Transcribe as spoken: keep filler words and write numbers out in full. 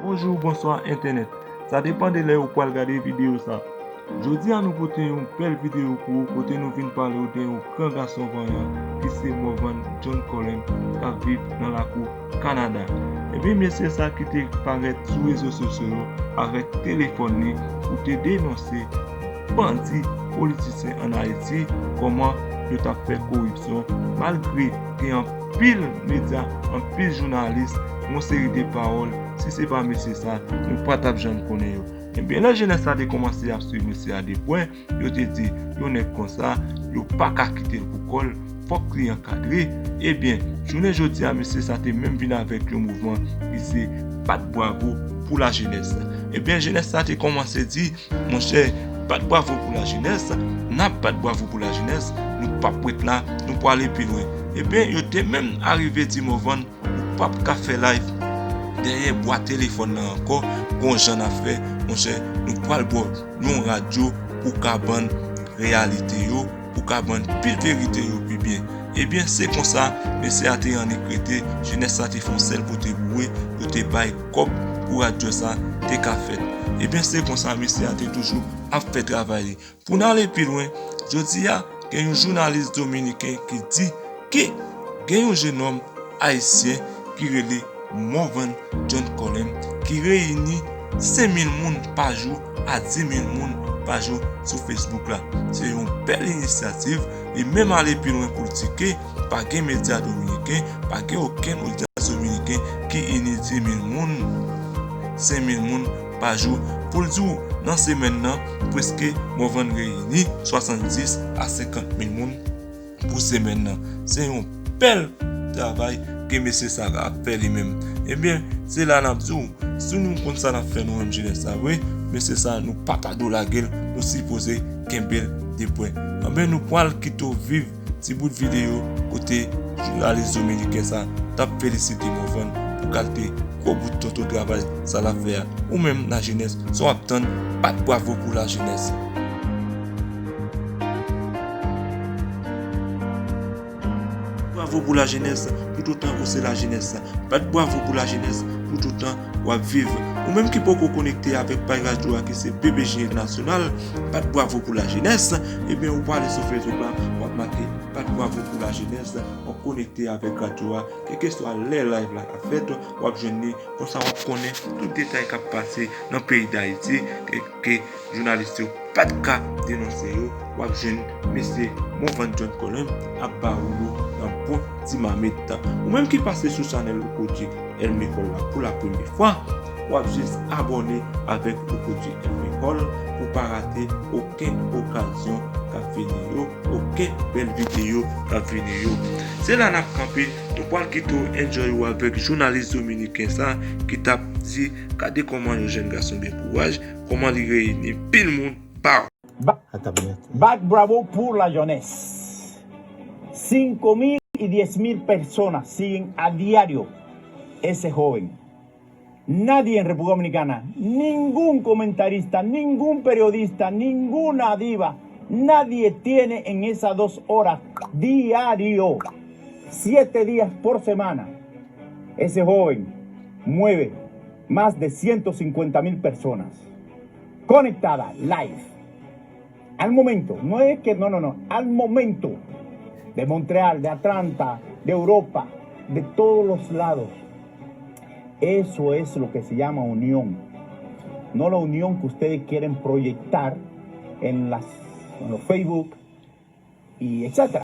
Bonjou, bonswa entènèt. Sa depann de lè ou pral gade videyo sa. Jodi a nou pote yon bèl videyo pou ou kote nou vin pale w de yon gran gason vanyan ki se Morvan John Colem k ap viv nan lakou Kanada. Ebyen mesye sa ki te parèt sou rezo sosyo yo avèk telefòn li pou te denonse bandi politisyen ann Ayiti, kòman yo t ap fè koripsyon, malgre gen anpil medya, anpil jounalis, yon seri de pawòl, si se pa mesye sa, nou pa t ap janm konnen yo. Ebyen, lè jenès sa te kòmanse ap swiv mesye a de pwen, yo te di, yon nèg konsa, yo pa ka kite l pou kò l, fòk li ankadre. Ebyen, jounen jodi a, mesye sa te menm vin avèk yon mouvman ki se bat bwavo pou lajenès. Ebyen, jenès sa te kòmanse di, monchè, bat bwavo pou lajenès, n ap bat bwavo pou lajenès, nou p ap ret la, nou prale pi lwen. Ebyen, yo te menm arive di Morvan, ou p ap ka fè live dèyè bwa telefòn nan ankò, gon jan n ap fè, monchè, nou pral ba w yon radyo pou ka bann reyalite yo, pou ka bann pil verite yo pi byen. Ebyen, se konsa, mesye a te annik rete, jenès sa te fè yon sèl pote boure, yo te bay kòb pou radyo sa te ka fèt. Ebyen, se konsa, mesye a te toujou ap fè travay li. Pou n ale pi lwen, jodi a, gen yon jounalis dominiken ki di ke gen yon jenòm ayisyen ki rele Morvan John Colem ki reyini senk mil moun pa jou a dis mil moun pa jou sou Facebook la. Se yon bèl inisyativ, li menm ale pi lwen pou l di ke pa gen medya dominiken, pa gen okenn medya dominiken ki ini dis mil moun, senk mil moun pa jou. Pou l di w, nan semèn nan, prèske Morvan reyini swasanndis a senkant mil moun pou semèn nan. Se yon bèl travay ke mesye sa ap fè li menm. Ebyen, se la n ap di w, si nou konn sa n ap fè nou menm jenès sa vre, mesye sa nou pa ta dwe lage l, nou sipoze kenbe l de pwen. Anben, nou pral kite w viv ti bout videyo kote jounalis dominiken sa t ap felisite Morvan pou kalite gwo bout tonton travay sa l ap fè a. Ou menm, lajenès, sa w ap tann, bat bwavo pou lajenès. Bwavo pou lajenès, toutotan ou se lajenès. Bat bwavo pou lajenès, toutotan w ap viv. Ou menm ki poko konekte avèk paj radyo a ki se B B J Nasyonal, bat bwavo pou lajenès. Ebyen, ou prale sou Facebook la, w ap make bat bwavo pou lajenès, w ap konekte avèk radyo a, kèlkeswa lè live la ap fèt, w ap jwenn li. Konsa w ap konnen tout detay k ap pase nan peyi Dayiti, ke, ke jounalis yo pa t ka denonse yo, w ap jwenn mesye Morvan John Colem ap ba ou yo nan bon ti mamit. Ou menm ki pase sou chanèl Okoji Elmecole la pou la premye fwa, w ap jis abòne avèk Okoji Elmecole pou pa rate okenn okazyon k ap vini yo, okenn bèl videyo k ap vini yo. Se la n ap kanpe, nou pral kite w enjoy ou avèk jounalis dominiken sa ki t ap di, gade kòman yon jèn gason gen kouraj, kòman li reyini pil moun pa. Bat bravo pour la jeunesse. Cinco mil y diez mil personas siguen a diario ese joven. Nadie en República Dominicana, ningún comentarista, ningún periodista, ninguna diva, nadie tiene en esas dos horas diario, siete días por semana. Ese joven mueve más de ciento cincuenta mil personas conectadas live. Al momento, no es que, no, no, no, al momento, de Montreal, de Atlanta, de Europa, de todos los lados. Eso es lo que se llama unión. No la unión que ustedes quieren proyectar en las, en los Facebook y etcétera.